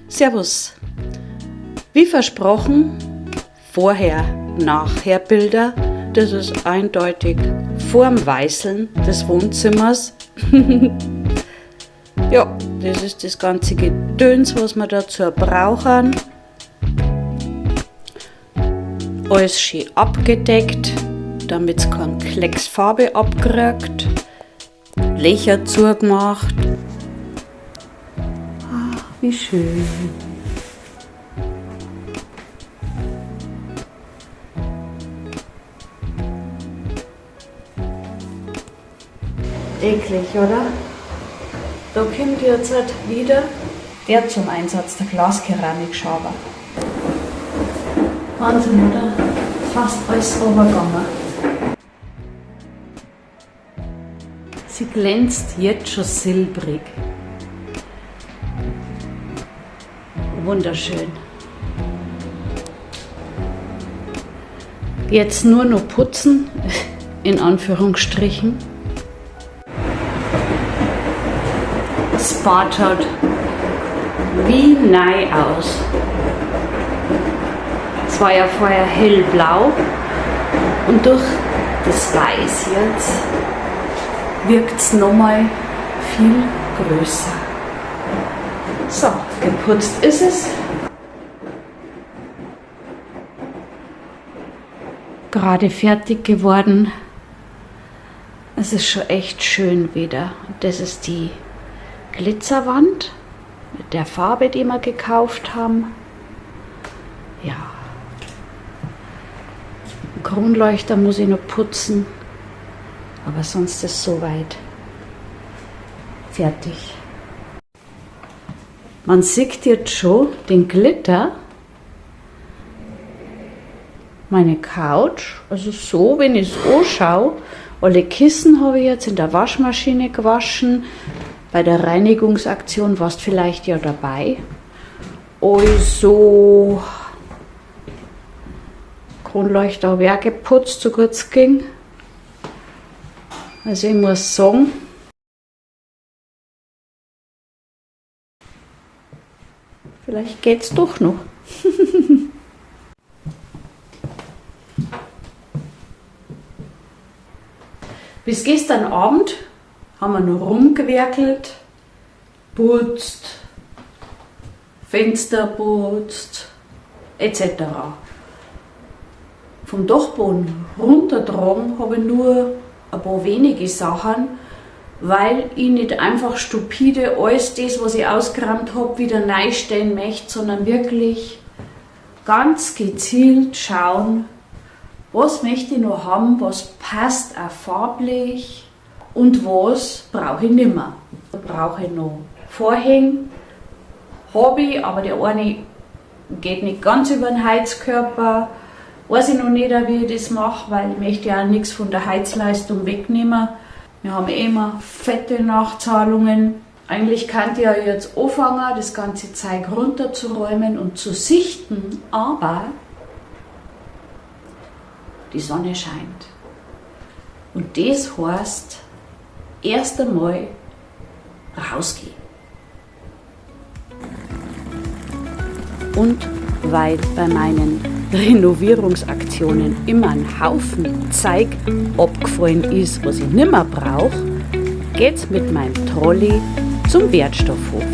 Servus. Wie versprochen, vorher, nachher Bilder. Das ist eindeutig vorm Weißeln des Wohnzimmers. Ja, das ist das ganze Gedöns, was wir dazu brauchen. Alles schön abgedeckt, damit's keinen Klecks Farbe abkriegt. Löcher zugemacht. Ach, wie schön. Eklig, oder? Da kommt jetzt halt wieder der zum Einsatz, der Glaskeramikschaber. Wahnsinn, oder? Fast alles runtergegangen. Sie glänzt jetzt schon silbrig. Wunderschön. Jetzt nur noch putzen, in Anführungsstrichen. Das Bad schaut wie neu aus. Es war ja vorher hellblau und durch das Weiß jetzt wirkt's nochmal viel größer. So, geputzt ist es. Gerade fertig geworden. Es ist schon echt schön wieder. Das ist die Glitzerwand mit der Farbe, die wir gekauft haben. Ja. Kronleuchter muss ich noch putzen, aber sonst ist soweit fertig. Man sieht jetzt schon den Glitter. Meine Couch, also so, wenn ich's anschaue, alle Kissen habe ich jetzt in der Waschmaschine gewaschen. Bei der Reinigungsaktion warst vielleicht ja dabei. Also, Kronleuchter habe ich auch geputzt, so gut es ging. Also ich muss sagen, vielleicht geht's doch noch. Bis gestern Abend haben wir noch rumgewerkelt, putzt, Fenster putzt, et cetera. Vom Dachboden runtertragen habe ich nur ein paar wenige Sachen, weil ich nicht einfach stupide alles das, was ich ausgeräumt hab, wieder reinstellen möchte, sondern wirklich ganz gezielt schauen, was möchte ich noch haben, was passt auch farblich und was brauche ich nimmer. Da brauche ich noch Vorhänge, hab ich, aber der eine geht nicht ganz über den Heizkörper. Weiß ich noch nicht, wie ich das mache, weil ich möchte ja auch nichts von der Heizleistung wegnehmen. Wir haben eh immer fette Nachzahlungen. Eigentlich kann ich ja jetzt anfangen, das ganze Zeug runterzuräumen und zu sichten, aber die Sonne scheint. Und das heißt, erst einmal rausgehen. Und weil bei meinen Renovierungsaktionen immer ein Haufen Zeug abgefallen ist, was ich nimmer brauch, geht's mit meinem Trolley zum Wertstoffhof.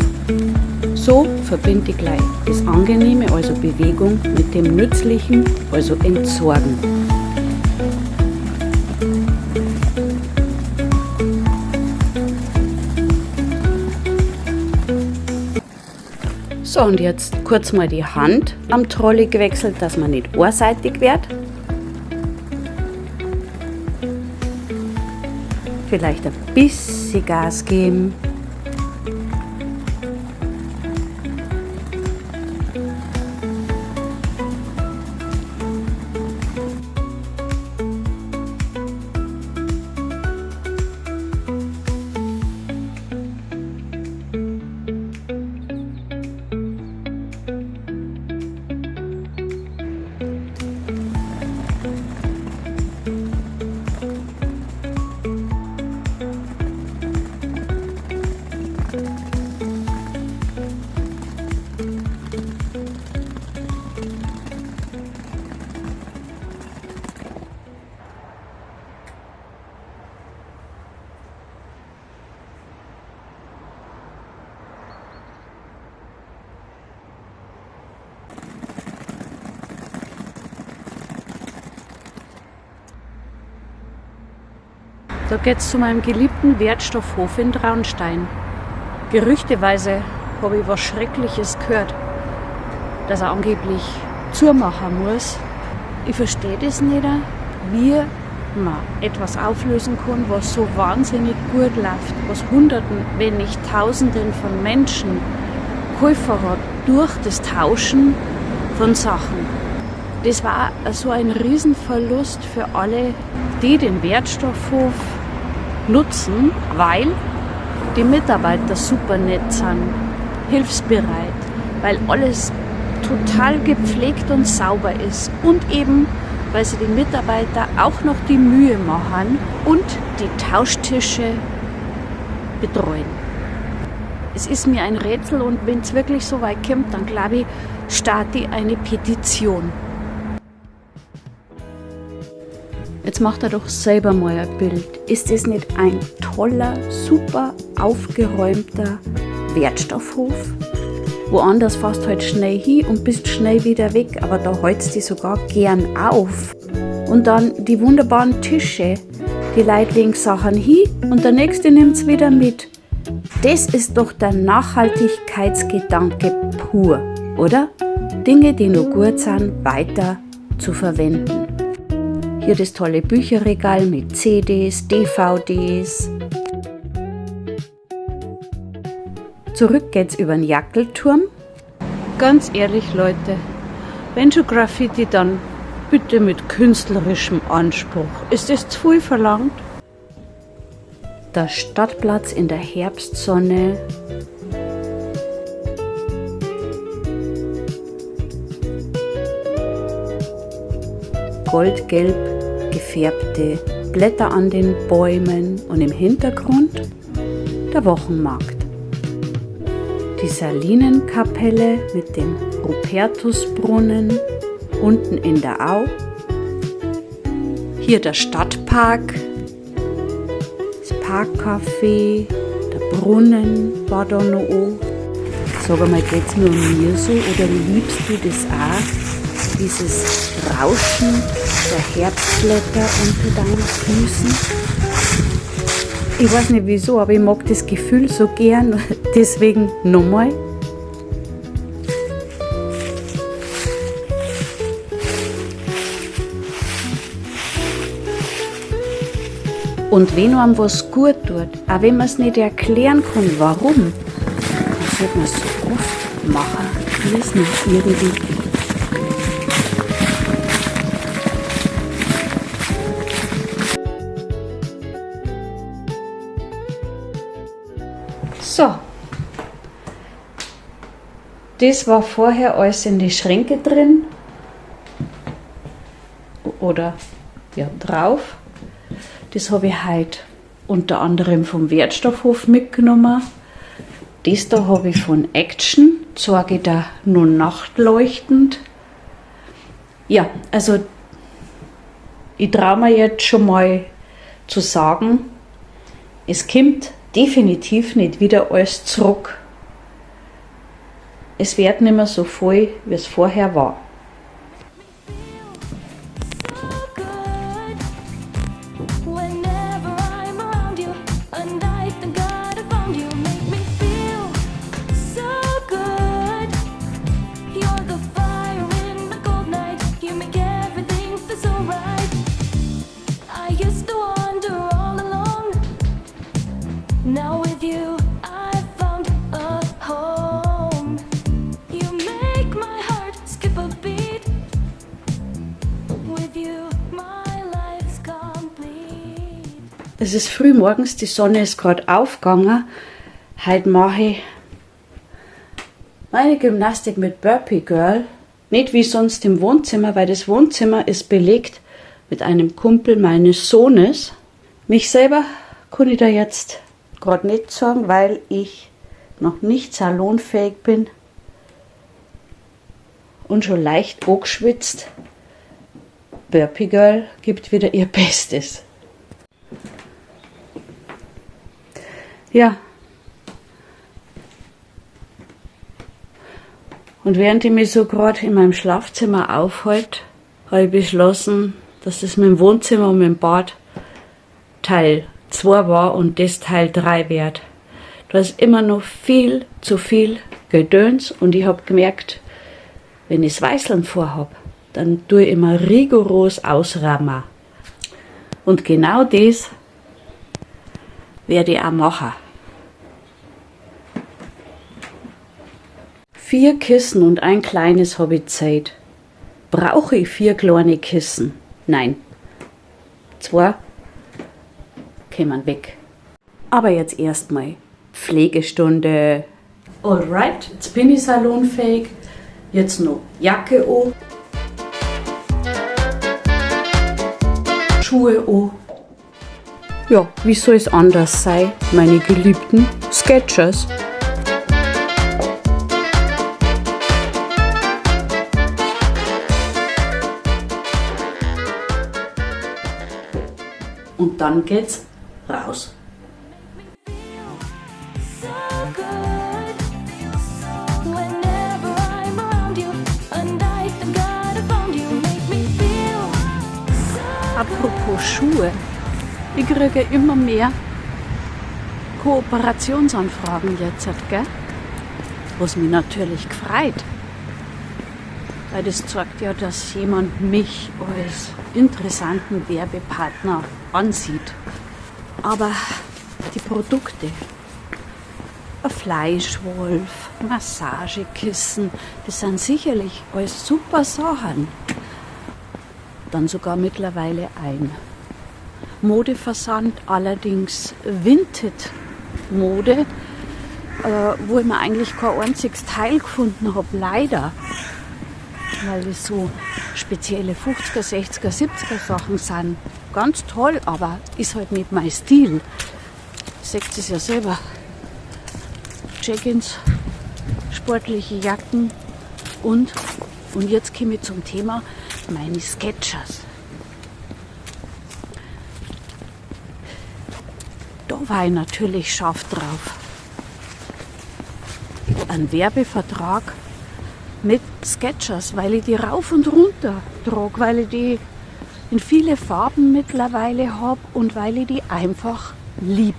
So verbinde ich gleich das Angenehme, also Bewegung, mit dem Nützlichen, also Entsorgen. Und jetzt kurz mal die Hand am Trolley gewechselt, dass man nicht einseitig wird. Vielleicht ein bisschen Gas geben. Da geht's zu meinem geliebten Wertstoffhof in Traunstein. Gerüchteweise habe ich was Schreckliches gehört, dass er angeblich zumachen muss. Ich verstehe das nicht, wie man etwas auflösen kann, was so wahnsinnig gut läuft, was Hunderten, wenn nicht Tausenden von Menschen geholfen hat durch das Tauschen von Sachen. Das war so ein Riesenverlust für alle, die den Wertstoffhof nutzen, weil die Mitarbeiter super nett sind, hilfsbereit, weil alles total gepflegt und sauber ist und eben, weil sie die Mitarbeiter auch noch die Mühe machen und die Tauschtische betreuen. Es ist mir ein Rätsel und wenn's wirklich so weit kommt, dann glaube ich, starte ich eine Petition. Jetzt macht er doch selber mal ein Bild. Ist das nicht ein toller, super aufgeräumter Wertstoffhof? Woanders fährst halt schnell hin und bist schnell wieder weg, aber da hältst du dich sogar gern auf. Und dann die wunderbaren Tische. Die Leute legen Sachen hin und der Nächste nimmt's wieder mit. Das ist doch der Nachhaltigkeitsgedanke pur, oder? Dinge, die nur gut sind, weiter zu verwenden. Hier das tolle Bücherregal mit CDs, DVDs. Zurück geht's über den Jackelturm. Ganz ehrlich, Leute, wenn schon Graffiti, dann bitte mit künstlerischem Anspruch. Ist das zu viel verlangt? Der Stadtplatz in der Herbstsonne. Goldgelb gefärbte Blätter an den Bäumen und im Hintergrund der Wochenmarkt. Die Salinenkapelle mit dem Rupertusbrunnen unten in der Au. Hier der Stadtpark, das Parkcafé, der Brunnen war da noch an. Sag einmal, geht's nur mir so oder liebst du das auch? Dieses Rauschen der Herbstblätter unter deinen Füßen? Ich weiß nicht wieso, aber ich mag das Gefühl so gern, deswegen nochmal. Und wenn einem was gut tut, auch wenn man's nicht erklären kann, warum, dann sollte man's so oft machen, wie es noch irgendwie geht. So, das war vorher alles in die Schränke drin oder ja, drauf. Das habe ich heute unter anderem vom Wertstoffhof mitgenommen. Das da habe ich von Action, zeige ich da nur nachtleuchtend. Ja, also ich traue mir jetzt schon mal zu sagen, es kommt definitiv nicht wieder alles zurück. Es wird nicht mehr so voll, wie es vorher war. Now with you, I found a home. You make my heart skip a beat. With you, my life's complete. Es ist früh morgens, die Sonne ist grad aufgegangen. Heute mache ich meine Gymnastik mit Burpee Girl. Nicht wie sonst im Wohnzimmer, weil das Wohnzimmer ist belegt mit einem Kumpel meines Sohnes. Mich selber kann ich da jetzt grad nicht sagen, weil ich noch nicht salonfähig bin und schon leicht angeschwitzt. Burpee Girl gibt wieder ihr Bestes. Ja. Und während ich mich so grad in meinem Schlafzimmer aufhalte, habe ich beschlossen, dass das mit dem Wohnzimmer und mit dem Bad Teil 2 war und das Teil 3 wird. Da ist immer noch viel zu viel Gedöns und ich hab gemerkt, wenn ich's Weißeln vorhab, dann tue ich immer rigoros ausrammen. Und genau das werde ich auch machen. 4 Kissen und ein kleines hab ich Zeit. Brauche ich 4 kleine Kissen? Nein. 2 kämen weg. Aber jetzt erstmal Pflegestunde. Alright, jetzt bin ich salonfähig. Jetzt noch Jacke an. Schuhe an. Ja, wie soll es anders sein, meine geliebten Skechers? Und dann geht's raus. Apropos Schuhe, ich kriege immer mehr Kooperationsanfragen jetzt, gell? Was mich natürlich gefreut, weil das zeigt ja, dass jemand mich als interessanten Werbepartner ansieht. Aber die Produkte, ein Fleischwolf, Massagekissen, das sind sicherlich alles super Sachen. Dann sogar mittlerweile ein Modeversand, allerdings Vinted-Mode, wo ich mir eigentlich kein einziges Teil gefunden hab, leider. Weil es so spezielle 50er, 60er, 70er Sachen sind. Ganz toll, aber ist halt nicht mein Stil. Seht es ja selber. Jeggings, sportliche Jacken und jetzt komme ich zum Thema meine Skechers. Da war ich natürlich scharf drauf. Ein Werbevertrag mit Skechers, weil ich die rauf und runter trage, weil ich die in viele Farben mittlerweile hab und weil ich die einfach lieb.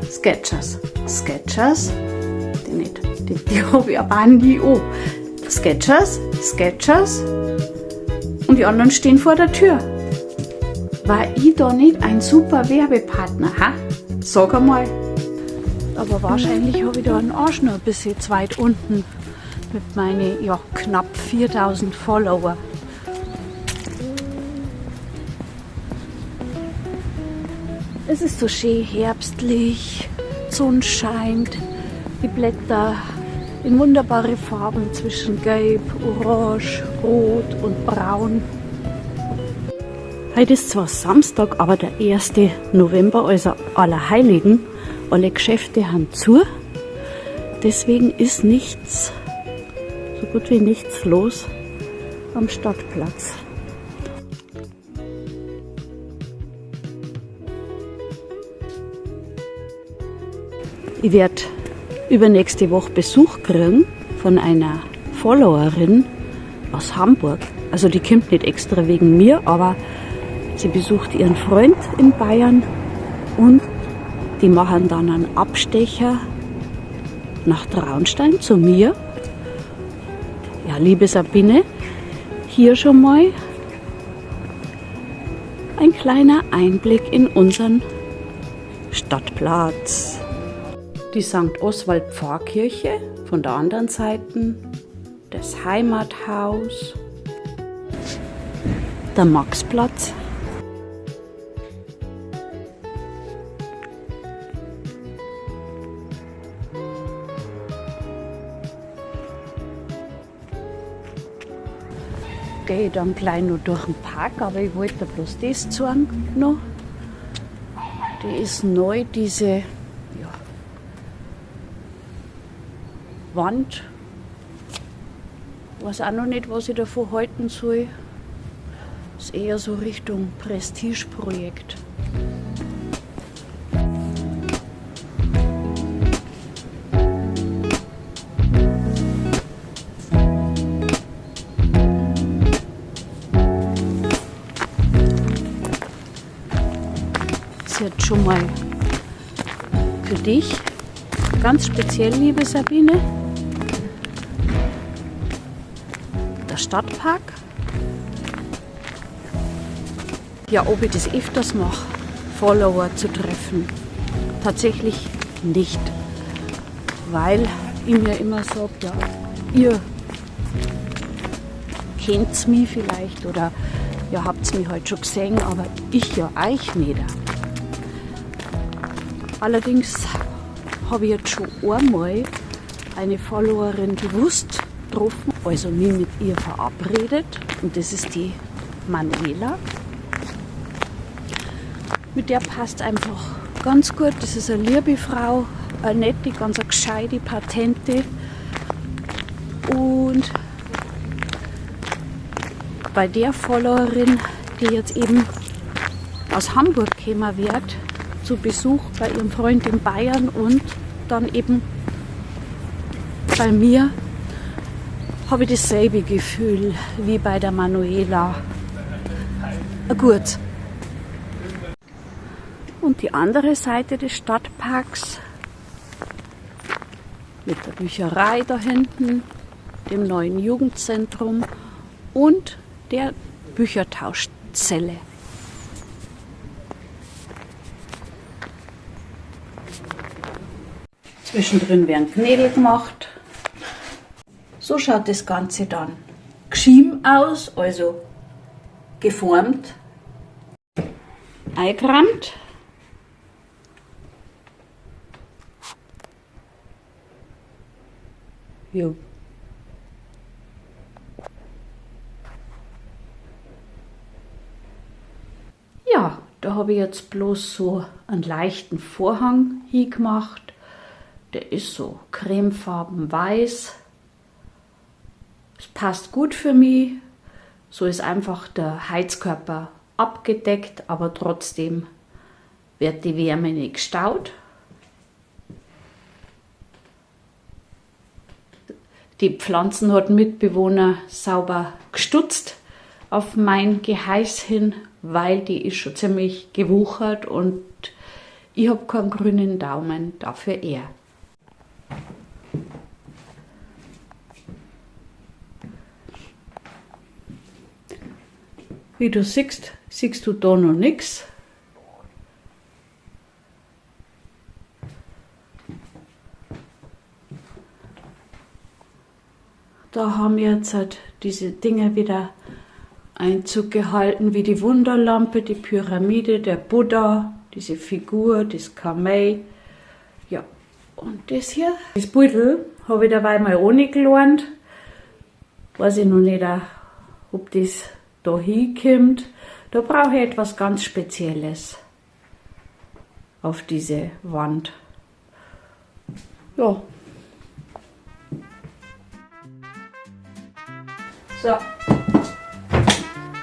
Skechers, Skechers, die nicht, die hab ich aber auch nie an. Skechers, Skechers und die anderen stehen vor der Tür. War ich da nicht ein super Werbepartner, ha? Sag einmal. Aber wahrscheinlich hab ich da einen Arsch noch ein bisschen zu weit unten mit meinen, ja, knapp 4000 Follower. Es ist so schön herbstlich, die Sonne scheint, die Blätter in wunderbare Farben zwischen Gelb, Orange, Rot und Braun. Heute ist zwar Samstag, aber der 1. November, also Allerheiligen. Alle Geschäfte haben zu. Deswegen ist nichts, so gut wie nichts los am Stadtplatz. Ich werd übernächste Woche Besuch kriegen von einer Followerin aus Hamburg. Also die kommt nicht extra wegen mir, aber sie besucht ihren Freund in Bayern und die machen dann einen Abstecher nach Traunstein zu mir. Ja, liebe Sabine, hier schon mal ein kleiner Einblick in unseren Stadtplatz. Die Sankt Oswald Pfarrkirche von der anderen Seite, das Heimathaus, der Maxplatz. Gehe ich dann gleich noch durch den Park, aber ich wollte bloß das zeigen noch. Die ist neu, diese, ja, Wand. Weiß auch noch nicht, was ich davon halten soll. Ist eher so Richtung Prestigeprojekt. schon mal für dich, ganz speziell, liebe Sabine. Der Stadtpark. Ja, ob ich das öfters mache, Follower zu treffen. Tatsächlich nicht, weil ich mir immer sag, ja, ihr kennt's mich vielleicht oder ihr habt's mich halt schon gesehen, aber ich ja euch nicht. Allerdings habe ich jetzt schon einmal eine Followerin bewusst getroffen, also mich mit ihr verabredet, und das ist die Manuela. Mit der passt einfach ganz gut. Das ist eine liebe Frau, eine nette, ganz eine gescheite, patente. Und bei der Followerin, die jetzt eben aus Hamburg gekommen wird, zu Besuch bei ihrem Freund in Bayern und dann eben bei mir, habe ich dasselbe Gefühl wie bei der Manuela. Gut. Und die andere Seite des Stadtparks mit der Bücherei da hinten, dem neuen Jugendzentrum und der Büchertauschzelle. Zwischendrin werden Knädel gemacht. So schaut das Ganze dann geschiem aus, also geformt, eingerammt. Jo. Ja, da habe ich jetzt bloß so einen leichten Vorhang hingemacht. Der ist so cremefarben weiß. Es passt gut für mich. So ist einfach der Heizkörper abgedeckt, aber trotzdem wird die Wärme nicht gestaut. Die Pflanzen hat Mitbewohner sauber gestutzt auf mein Geheiß hin, weil die ist schon ziemlich gewuchert und ich hab keinen grünen Daumen, dafür er. Wie du siehst, siehst du da noch nix. Da haben jetzt halt diese Dinge wieder Einzug gehalten, wie die Wunderlampe, die Pyramide, der Buddha, diese Figur, das Kamei. Ja, und das hier, das Beutel, habe ich dabei mal ohne gelernt. Weiß ich noch nicht, ob das da hinkommt. Da brauche ich etwas ganz Spezielles auf diese Wand. Ja. So,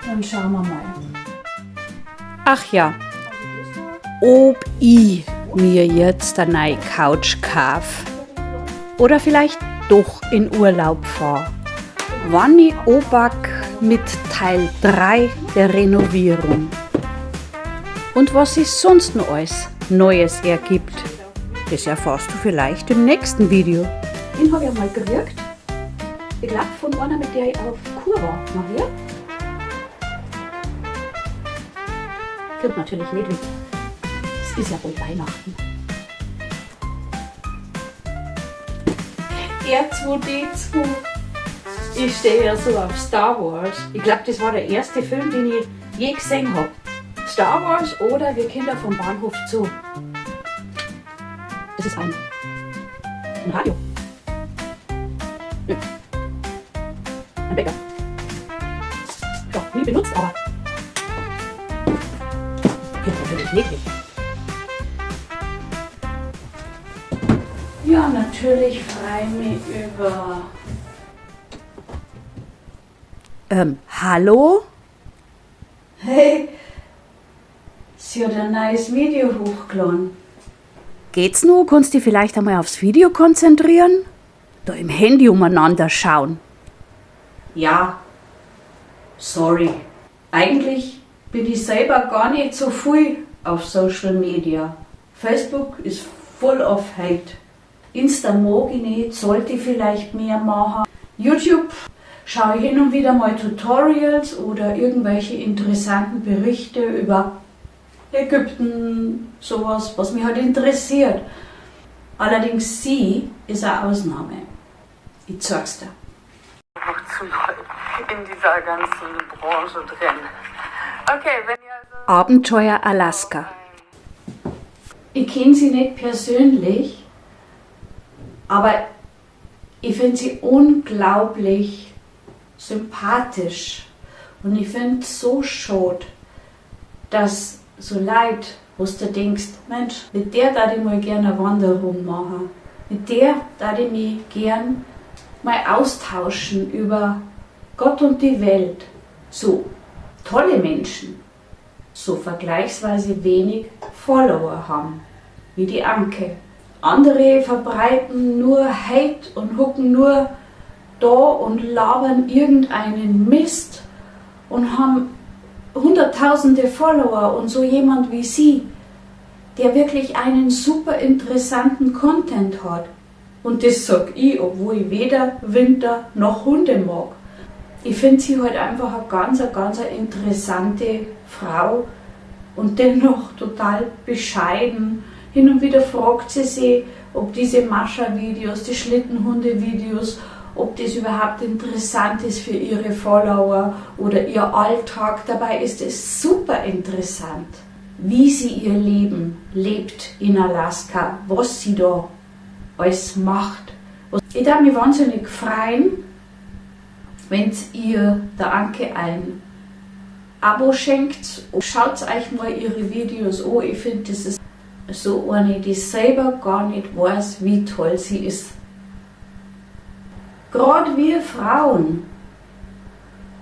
dann schauen wir mal. Ach ja, ob ich mir jetzt eine neue Couch kauf oder vielleicht doch in Urlaub fahr. Wann ich anpack mit Teil 3 der Renovierung. Und was sich sonst noch alles Neues ergibt, das erfährst du vielleicht im nächsten Video. Den hab ich einmal gekriegt. Ich glaub, von einer, mit der ich auf Kur war. Maria? Kommt natürlich nicht weg. Es ist ja bald Weihnachten. R2-D2. Ich stehe ja so auf Star Wars. Ich glaub, das war der erste Film, den ich je gesehen hab. Star Wars oder Wir Kinder vom Bahnhof Zoo. Das ist ein Radio. Nö. Ein Bäcker. Ja, nie benutzt, aber geht natürlich nicht weg. Ja, natürlich freue ich mich über... Hallo? Hey, sie hat ein neues Video hochgeladen. Geht's noch? Kannst du dich vielleicht einmal aufs Video konzentrieren? Da im Handy umeinander schauen. Ja, sorry. Eigentlich bin ich selber gar nicht so viel auf Social Media. Facebook is full of hate. Insta mag ich nicht, sollte ich vielleicht mehr machen. YouTube schaue ich hin und wieder mal Tutorials oder irgendwelche interessanten Berichte über Ägypten, sowas, was mich halt interessiert. Allerdings sie ist eine Ausnahme. Ich zeig's dir. Noch zu neu in dieser ganzen Branche drin. Okay, wenn ihr also Abenteuer Alaska. Ich kenne sie nicht persönlich, aber ich finde sie unglaublich sympathisch. Und ich finde es so schade, dass so Leute, wo du denkst, Mensch, mit der da ich mal gerne eine Wanderung machen. Mit der da ich mich gern mal austauschen über Gott und die Welt. So tolle Menschen, so vergleichsweise wenig Follower haben, wie die Anke. Andere verbreiten nur Hate und hucken nur da und labern irgendeinen Mist und haben hunderttausende Follower und so jemand wie sie, der wirklich einen super interessanten Content hat. Und das sag ich, obwohl ich weder Winter noch Hunde mag. Ich finde sie halt einfach eine ganz, ganz interessante Frau und dennoch total bescheiden. Hin und wieder fragt sie sich, ob diese Mascha-Videos, die Schlittenhunde-Videos, ob das überhaupt interessant ist für ihre Follower oder ihr Alltag. Dabei ist es super interessant, wie sie ihr Leben lebt in Alaska, was sie da alles macht. Ich darf mich wahnsinnig freuen, wenn ihr der Anke ein Abo schenkt. Schaut euch mal ihre Videos an. Ich finde, das ist so eine, die selber gar nicht weiß, wie toll sie ist. Gerade wir Frauen,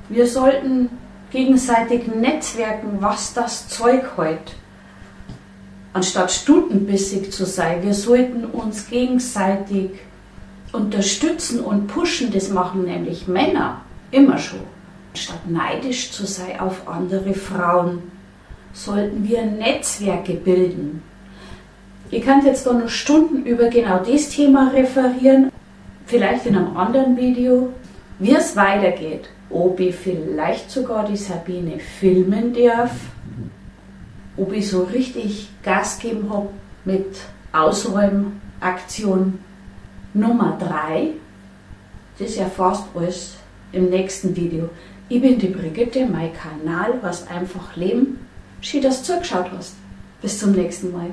wir sollten gegenseitig netzwerken, was das Zeug hält. Anstatt stutenbissig zu sein, wir sollten uns gegenseitig unterstützen und pushen. Das machen nämlich Männer immer schon. Statt neidisch zu sein auf andere Frauen, sollten wir Netzwerke bilden. Ich kann jetzt da noch Stunden über genau das Thema referieren, vielleicht in einem anderen Video, wie es weitergeht, ob ich vielleicht sogar die Sabine filmen darf, ob ich so richtig Gas gegeben hab mit Ausräumaktion Nummer 3. Das erfährst alles im nächsten Video. Ich bin die Brigitte, mein Kanal, was einfach Leben. Schön, dass du zugeschaut hast. Bis zum nächsten Mal.